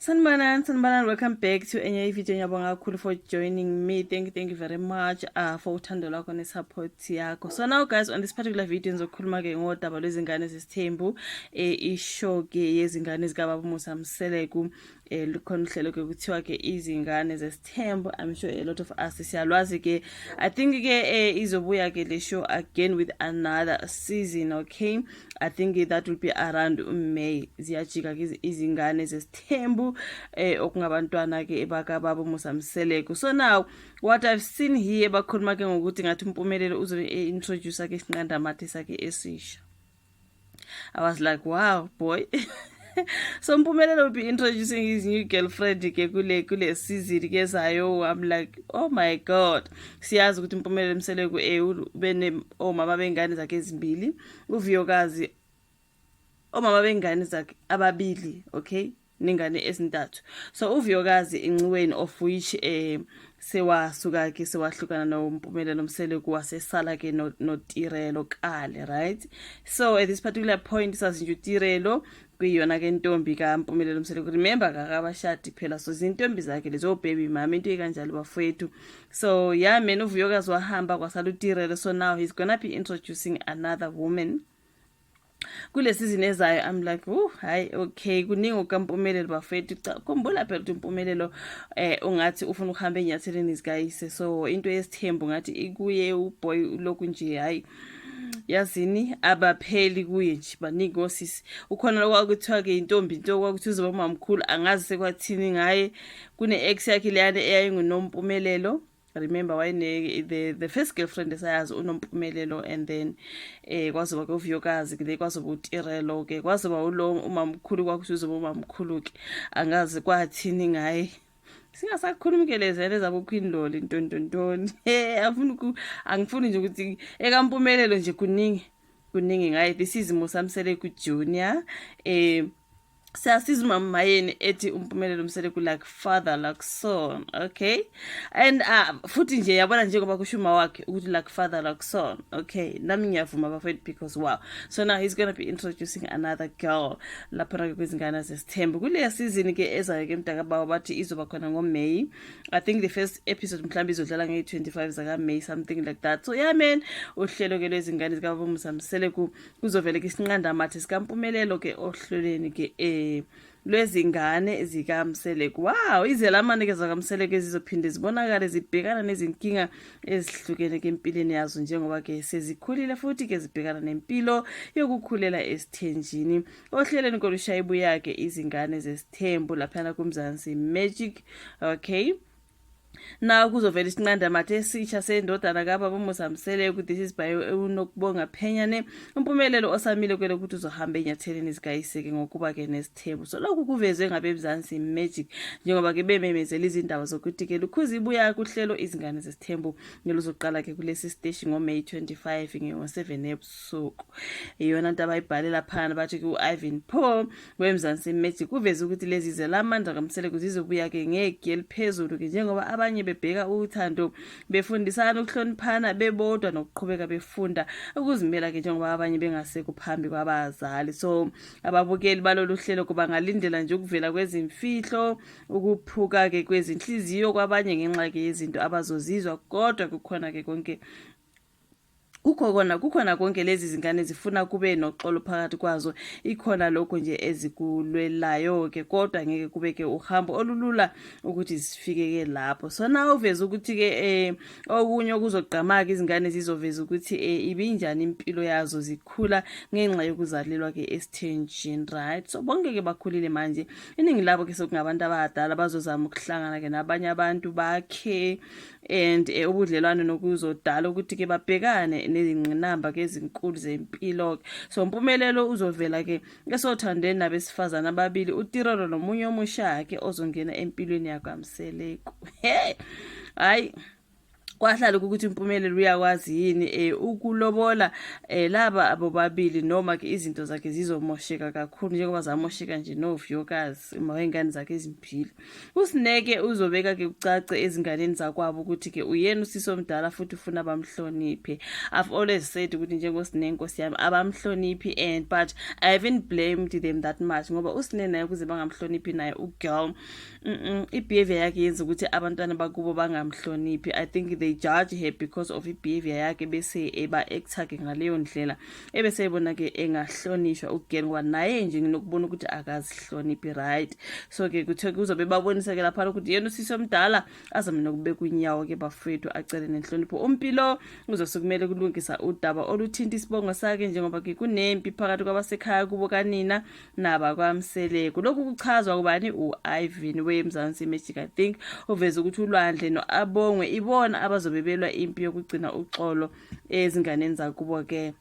Sanibonani, sanibonani. Welcome back to enye ivideo. Ngiyabonga kakhulu for joining me. Thank you very much for uthando lwakho ne-support yakho. So now guys, on this particular video ngizokhuluma ke ngodaba lwezingane zesithembu, ishow ke yezingane zikababa Musa Mseleku. Lukhona uhlelo ke kuthiwa ke Izingane Zesithembu. I'm sure a lot of us siyalwazi ke. I think ke izobuya ke le show again with another season, okay? I think that will be around May. Ziyajika ke Izingane Zesithembu, okungabantwana ke ebakababa Musa Mseleku. So now what I've seen here, bakhuluma ke ngokuthi ngathi uMpumelelo uzobe introduce ke isinqandamathe sakhe esisha. I was like, "Wow, boy." So Mpumelelo will be introducing his new girlfriend ke kule season ke zayo. I'm like, "Oh my God." Siyazi ukuthi Mpumelelo Mseleku bene omama bengane zakhe ezimbili, uViyokazi, omama bengane zakhe ababili, okay? Ningane ezintathu. So uViyokazi eNciweni, of which sewasuka ke, sewahlukana noMpumelelo Mseleku, wasesala ke noTirelo Kale, right? So at this particular point sazi nje uTirelo kuyiyona ke intombi kaMpumelelo Mseleku. Remember, kakabashadi phela, so zintombi zakhe lezo, baby mama, into ekanjalo bafowethu. So yeah man, uVuyokazi wahamba, kwasala uTirelo. So now he's gonna be introducing another woman kule season ezayo. I'm like, "Uh, hayi, okay." Kuningi okaMpumelelo bafethu. Cha, khumbula phela ukuthi uMpumelelo ungathi ufuna ukuhamba enyatheleni zikayise. So into yesithembu ngathi ikuye uboy lokhu nje. Hayi, yazini, abapheli kuye nje, baningi osisi. Ukhona lokwakuthiwa ke intombi into kwakuthi uzoba umamkhulu, angazi sekwathini ngaye. Kune ex yakhe leyana eyayinguNompumelelo. Remember, wayene the first girlfriend esayazi uNompumelelo, and then kwazoba ke uViyokazi ke, kwazoba uTirelo ke, kwazoba ulo umamkhulu, kwakuthi uzoba umamkhulu ke, angazi kwathini ngaye. Singasakhulumi ke lezele zabo Queen Loli, ntontontoni. Afuna angifuni nje ukuthi ekaMpumelelo nje kuningi, kuningi ngaye. This is Musa Mseleku Junior. Siyasiza umama Mayeni ethi uMpumelelo Mseleku like father like son, okay? And futhi nje yabona, njengoba kusho uma wakhe ukuthi like father like son, okay, nami ngiyavuma bafethu, because wow. So now he's gonna be introducing another girl laphana kwezingane zesithembu kuleya season ke ezayo ke mntakabawo. Bathi izoba khona ngoMay. I think the first episode mhlawumbe izodlala ngeyi-25 zakaMay, something like that. So yeah man, uhlelo ke lwezingane zikababa Musa Mseleku, kuzovele ke isinqandamathe sikaMpumelelo ke ohlelweni ke lwezingane zikaMseleku. Wow, izelamane ke zakaMseleku ezizophinde zibonakale zibhekana nezinkinga ezihlukene ke empilweni yazo, njengoba ke sezikhulile futhi ke zibhekana nempilo yokukhulela esithenjini ohlelweni kolushayibuya ke Izingane Zesithembu laphana kuMzansi Magic, okay? Na kuzovela isinqandamathe esitsha sendodana kababa uMusa Mseleku. This is by uNokubonga Phenyane. UMpumelelo osamile kwele ukuthi uzohamba enyatheleni zikayise-ke ngokuba-ke nesithembu. So lokhu kuvezwe ngabe Mzansi Magic, njengoba-ke bememezela izindaba zokuthi-ke lukhuza ibuya kuhlelo Izingane Zesithembu ngeluzoqala-ke kulesi siteshi ngoMay 25 ngo-7 ebusuku. Iyona nto abayibhale laphana. Bathi-ke u-Ivan Paul weMzansi Magic uveze ukuthi lezi zelamandla kaMseleku zizobuya-ke ngegiya eliphezulu-ke, njengoba abanye bebheka uthando, befundisana ukuhloniphana bebodwa nokuqhubeka befunda ukuzimela-ke, njengoba abanye bengasekho phambi kwabazali. So ababukeli balolu hlelo kubangalindela nje ukuvela kwezimfihlo, ukuphuka-ke kwezinhliziyo kwabanye ngenxa-ke yezinto abazozizwa. Kodwa kukhona-ke konke, kukho kona, kukhona konke lezi zingane zifuna kube noxolo phakathi kwazo. Ikhona lokho nje ezikulwelayo ke, kodwa ngeke kube ke uhambo olulula ukuthi zifike ke lapho. So na uveza ukuthi ke okunye okuzogqamaka, izingane zizoveza ukuthi ibinjani impilo yazo zikhula ngenxa yokuzalelwa ke esithenjini, right? So bonke ke bakhulile manje, iningi labo ke sekungabantu abadala, bazozama ukuhlangana ke nabanye abantu bakhe and ubudlelwano nokuzodala ukuthi ke babhekane nezingqinamba ke ezinkulu zempilo. So Mpumelelo uzovela ke esothandeni nabesifazana ababili, uTirelo nomunye omusha ke ozongena empilweni yakwaMseleku. Hey, hayi. Kwahlala ukuthi uMpumelelo uyakwazi yini ukulobola laba abobabili noma ke izinto zakhe zizomosheka kakhulu njengoba zamosheka nje noVuyokazi uma wengane zakhe ezimbili. USineke uzobeka ke kucace ezinganeni zakwabo ukuthi ke uyena usisi omdala futhi ufuna bamhloniphe. I've always said ukuthi njengoSine, nkosi yami, abamhloniphi, and but I haven't blamed them that much ngoba uSine naye ukuze bangamhloniphi naye ugirl i-behavior yakhe yenza ukuthi abantwana bakubo bangamhloniphi. I think they judge her because of i-behavior yakhe, bese eba-acta ke ngaleyo ndlela, ebese ebona ke engahlonishwa ugirl ngoba naye nje nginokubona ukuthi akazihloniphi, right? So ke kuthiwe kuzobe babonisa ke laphana ukuthi yena usisi omdala, azame nokubeka unyawo ke bafethu, acele nenhlonipho. Umpilo uzosukumele kulungisa udaba oluthinta isibongo sakhe njengoba ke kunempi phakathi kwabasekhaya kubo kanina nabakwaMseleku. Lokhu kuchazwa kubani? U-Ivan weMzansi Magic, I think, uveza ukuthi uLwandle no-Abongwe ibona abazobe belwa impi yokugcina uxolo ezinganeni zakubo ke.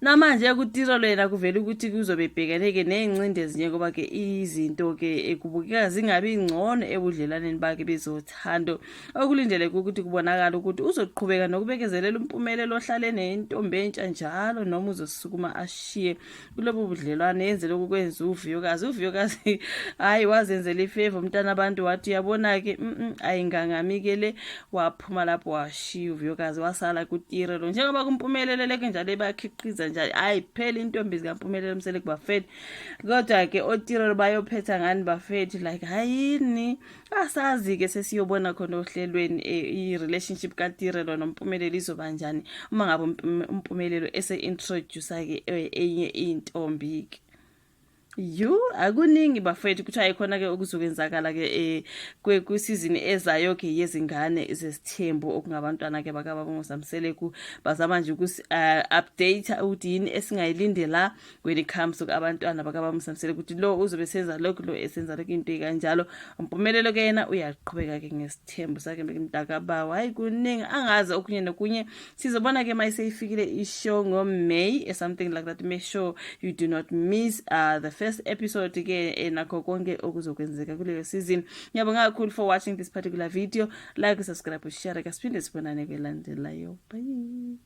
Namanje kuTirelo yena kuvela ukuthi kuzobe bhekene-ke ney'ncindezi njengoba-ke izinto-ke kubukeka zingabi ngcono ebudlelwaneni bakhe bezothando, okulindeleke ukuthi kubonakala ukuthi uzoqhubeka nokubekezelela uMpumelelo ohlale nentombi entsha njalo noma uzosukuma ashiye kulobu budlelwane, yenze lokhu kwenza uVuyokazi. UVuyokazi, hhayi, wazenzela ifavor umntana abantu, wathi uyabona-ke, ayingangami-ke le, waphuma lapho, washiya uVuyokazi, wasala kuTirelo njengoba kuMpumeleleleke njalo ebakhiqiza njalo. Hhayi phela intombi zikaMpumelelo Mseleku bafethu, kodwa-ke oTirelo bayophetha ngani bafethu? Like hayini, asazi-ke, sesiyobona khona ohlelweni i-relationship kaTirelo noMpumelelo izoba njani uma ngabe uMpumelelo ese-introduce-ke enye intombi-ke. Yu, akuningi bafethu, kuthiwa ayikhona-ke okuzokwenzakala-ke kwisizini ezayo-ke yezingane zesithembu, okungabantwana-ke bakababa uMusa Mseleku. Bazama nje ukusi-update ukuthi yini esingayilindela when it comes to abantwana bakababa uMusa Mseleku, ukuthi lo uzobe senza lokhu, lo esenza lokhu, into kanjalo. Mpumelelo ke yena uyaqhubeka-ke ngesithembu sakhe mntakabawo. Hayi, kuningi, angazi, okunye nokunye sizobona-ke uma iseyifikile ishow ngo-May, something like that. Make sure you do not miss the first episode ke nakho konke okuzokwenzeka kuleyo season. Ngiyabonga kakhulu for watching this particular video. Like, subscribe, share. Kasiphinde sibonane kwelandelayo. Bye.